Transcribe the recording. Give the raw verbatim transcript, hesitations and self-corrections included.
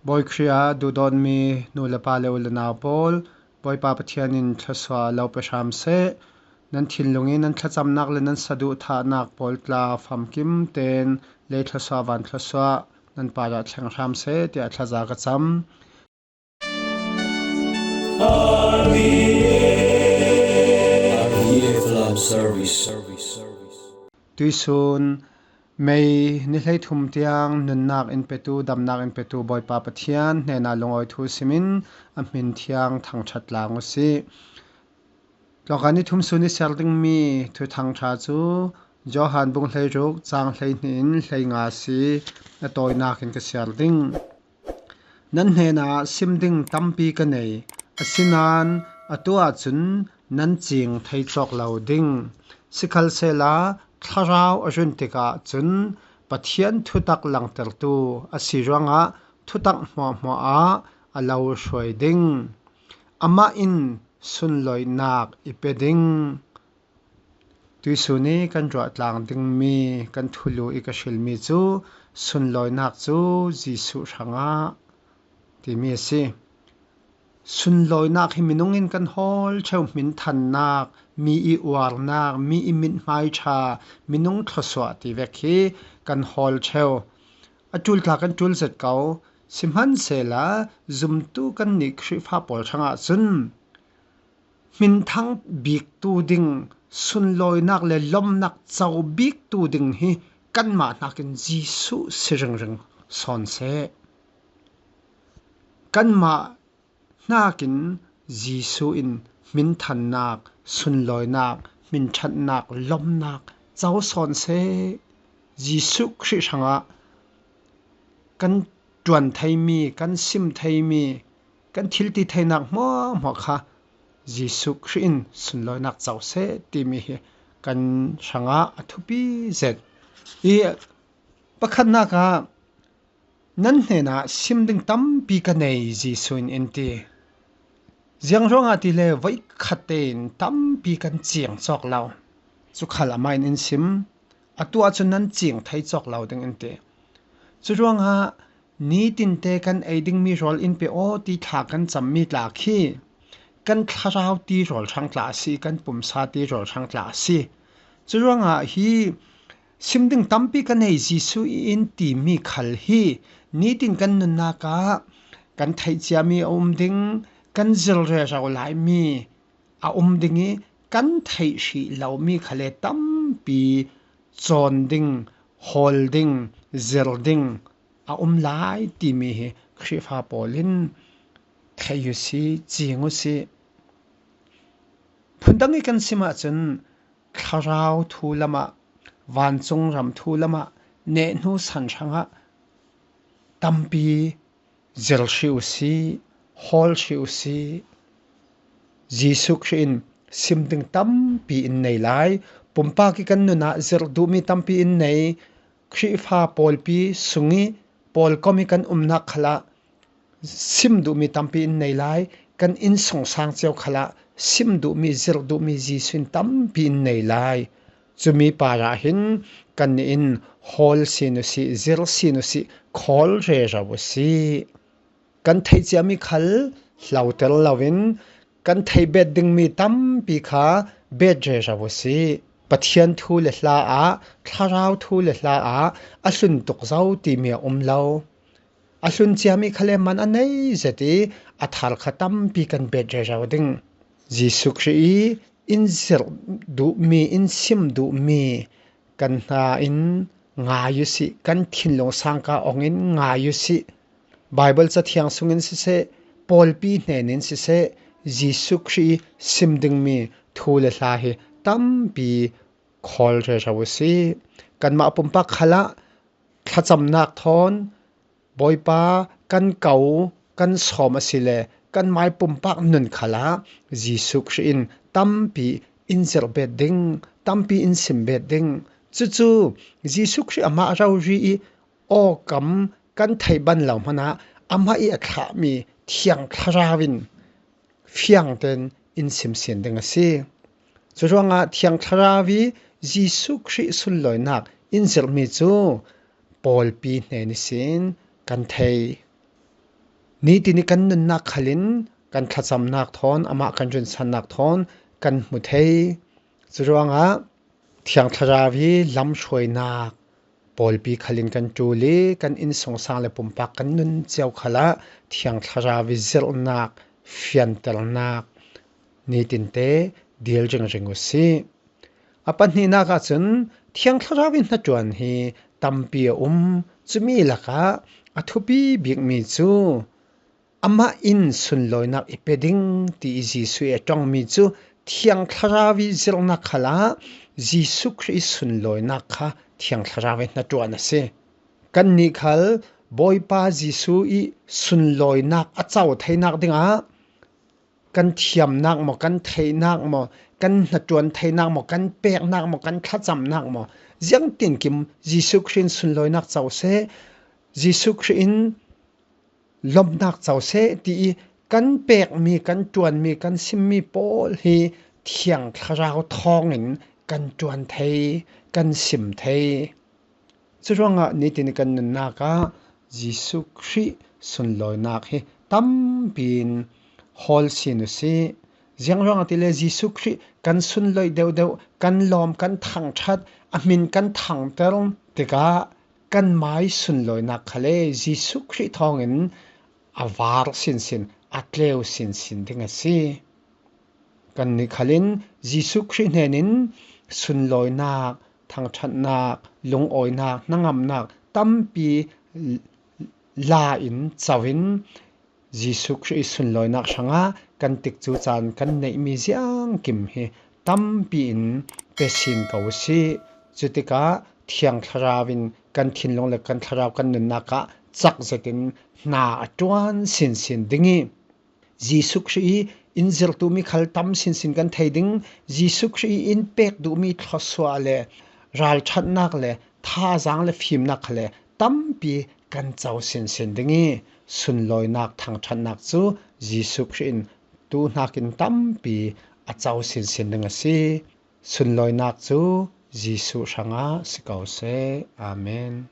Bawi Khrih ah duhdawtmi nu le pa le u le nau pawl, Bawipa Pathian in thluasuah lo pe hram seh. Nan thinlung in nan thlacamnak le nan saduhthahnak pawl tla famkim tein lei thluasuah, van thluasuah nan parah thleng hram seh, tiah thlaza ka cam. Tuisun May ni hleithum tiang nunnak in petu, damnak in petu Bawipa Pathian hnenah lungawi thu simin a hmin thiang thangṭhat tlang u sih. Tlawngkai ni thum sun i siar dingmi thuthang ṭha cu Johan bung hleiruk cang hleihnih in hleinga a si. A tawinak in ka siar ding. Nan hnenah sim ding tampi ka nei, asinain atu ahcun nan cing thei cawk lo ding. Sikhalsehla thlarau a run tikah cun Pathian thutak langtertu a si ruangah thutak hmuahhmuah ah a lo hruai ding. Amah in sunlawinak i pe ding. Tuisun i kan ruahtlang dingmi kan thulu i ka hrilmi cu sunlawinak cu Jesuh hrangah timi a si. Sunlawinak hi minung in kan hawl ṭheu, hminthannak, mi i uarnak, mi i mithmai ṭha, minung thluasuah ti vek hi kan hawl ṭheu. A ṭul tla kan ṭul zet ko. Sihmansehla zumtu kannih Khrihfa pawl hrangah cun hminthang biktu ding, sunlawinak le lomnak co biktu ding hi kanmah hnakin Jesuh si ringring sawn seh. Kanmah hnakin Jesuh in hminthannak, sunlawinak, hminṭhatnak, lomnak co sawn seh. Jesuh Khrih hrangah kan ṭuan theimi, kan sim theimi, kan thil ti theinak hmuahhmuah kha Jesuh Khrih in sunlawinak co seh timi hi kan hrangah a thupi zet. I pakhatnak ah, nan hnenah sim ding tampi ka nei, Jesuh in in ti. Ziang ruangah tile voikhat tein tampi kan cing cawk lo. Cu khal amah in in sim. Atu ahcun nan cing thei cawk lo ding in ti. Curuangah nitinte kan ei dingmi rawl in pe aw ti thla kan cammi tla khi kan thlarau tirawl hrang tla a si, kan pumsa tirawl hrang tla a si. Curuangah hi sim ding tampi ka nei, Jesuh i in timi khal hi nitin kan nunnak ah kan theih ciami a um ding, kan zir rero laimi a um ding i kan theih hrih lomi khal le tampi cawn ding, hawl ding, zir ding a um lai timi hi Khrihfa pawl in theih u sih, cing u sih. Phundang i kan sim ahcun thlarau thu lamah, vancung ram thu lamah nehhnu san hrangah tampi zir hrih u sih, hawl hrih u sih. Jesuh Khrih in sim ding tampi in nei lai. Pumpak i kan nunah zir duhmi tampi in nei. Khrihfa pawlpi sung i pawlkom i kan umnak khalah sim duhmi tampi in nei lai. Kan innsungsang cio khalah sim duhmi, zir duhmi Jesuh in tampi in nei lai. Cumi parah hin kannih in hawl sin u sih, zir sin u sih, khawl rero u sih. Kan theih ciami khal hloter loin kan theih bet dingmi tampi kha bet rero u sih. Pathian thu le hla ah, thlarau thu le hla ah a hlun tuk zo timi a um lo. A hlun ciami khal le man a nei zet i a thar kha tampi kan bet rero ding. Jesuh Khrih i in zirh duhmi, in sim duhmi kan hna in ngai u sih, kan thinlung sangka ong in ngai u sih. Baibal Cathiang sungin siseh, pawlpi hnen in siseh, Jesuh Khrih i sim dingmi thu le hla hi tampi khawl rero u sih. Kanmah pumpak khalah thlacamnak thawn Bawipa kan ko, kan sawm asile kan mai pumpak nun khalah Jesuh Khrih in tampi in zirh bet ding, tampi in sim bet ding. Cucu Jesuh Khrih amah rori i awkam kan theih ban lo hmanah amah i a thlahmi Thiang Thlarau in fiang tein in simsin ding a si. Curuangah Thiang Thlarau i Jesuh Khrih sunlawinak in zirhmi cu pawlpi hnen ihsin kan thei. Nitin i kan nunnak khalin kan thlacamnak thawn, amah kan rinsannak thawn kan hmu thei. Curuangah Thiang Thlarau i lamhruainak pawlpi khalin kan ṭul i kan innsungsang le pumpak kan nun cio khalah Thiang Thlarau i zirhnak, fianternak nitinte dil ringring u sih. A pahnihnak ahcun Thiang Thlarau i hnaṭuan hi tampi a um. Cumi lakah a thupi bikmi cu amah in sunlawinak i pe ding ti i Jesuh i a ṭongmi cu Thiang Thlarau i zirhnak khalah Jesuh Khrih i sunlawinak kha Thiang Thlarau i hnaṭuan a si. Kannih khal Bawipa Jesuh i sunlawinak a co theinak dingah kan thiamnak maw, kan theihnak maw, kan hnaṭuan theinak maw, kan peknak maw, kan thlacamnak maw, ziangtinkim Jesuh Khrih in sunlawinak co seh, Jesuh Khrih in lawmhnak co seh ti i kan pekmi, kan ṭuanmi, kan simmi pawl hi Thiang Thlarau thawngin kan ṭuan thei, kan sim thei. Curuangah nitin i kan nunnak ah Jesuh Khrih sunlawinak hi tampi in hawl sin u sih. Ziangruangah tile Jesuh Khrih kan sunlawih deuhdeuh, kan lawm, kan thangṭhat, a hmin kan thangter tikah kanmai sunlawinak khal le Jesuh Khrih thawngin a var sinsin, a tleu sinsin ding a si. Kannih khalin Jesuh Khrih hnenin sunlawinak, thangṭhatnak, lungawinak, hnangamnak tampi la in co in Jesuh Khrih i sunlawinak hrangah kan tikcu caan kan neihmi ziangkim hi tampi in pe sin ko u sih. Cutikah Thiang Thlarau in kan thinlung le kan thlarau kan nunnak ah cak zetin hna a ṭuan sinsin ding i Jesuh Khrih i in zirh duhmi khal tam sinsin kan thei ding. Jesuh Khrih i in pek duhmi thluasuah le ralṭhatnak le thazaang le fimnak khal le tampi kan co sinsin ding i sunlawinak, thangṭhatnak cu Jesuh Khrih in tu hnakin tampi a co sinsin ding a si. Sunlawinak cu Jesuh hrangah si ko seh. Amen.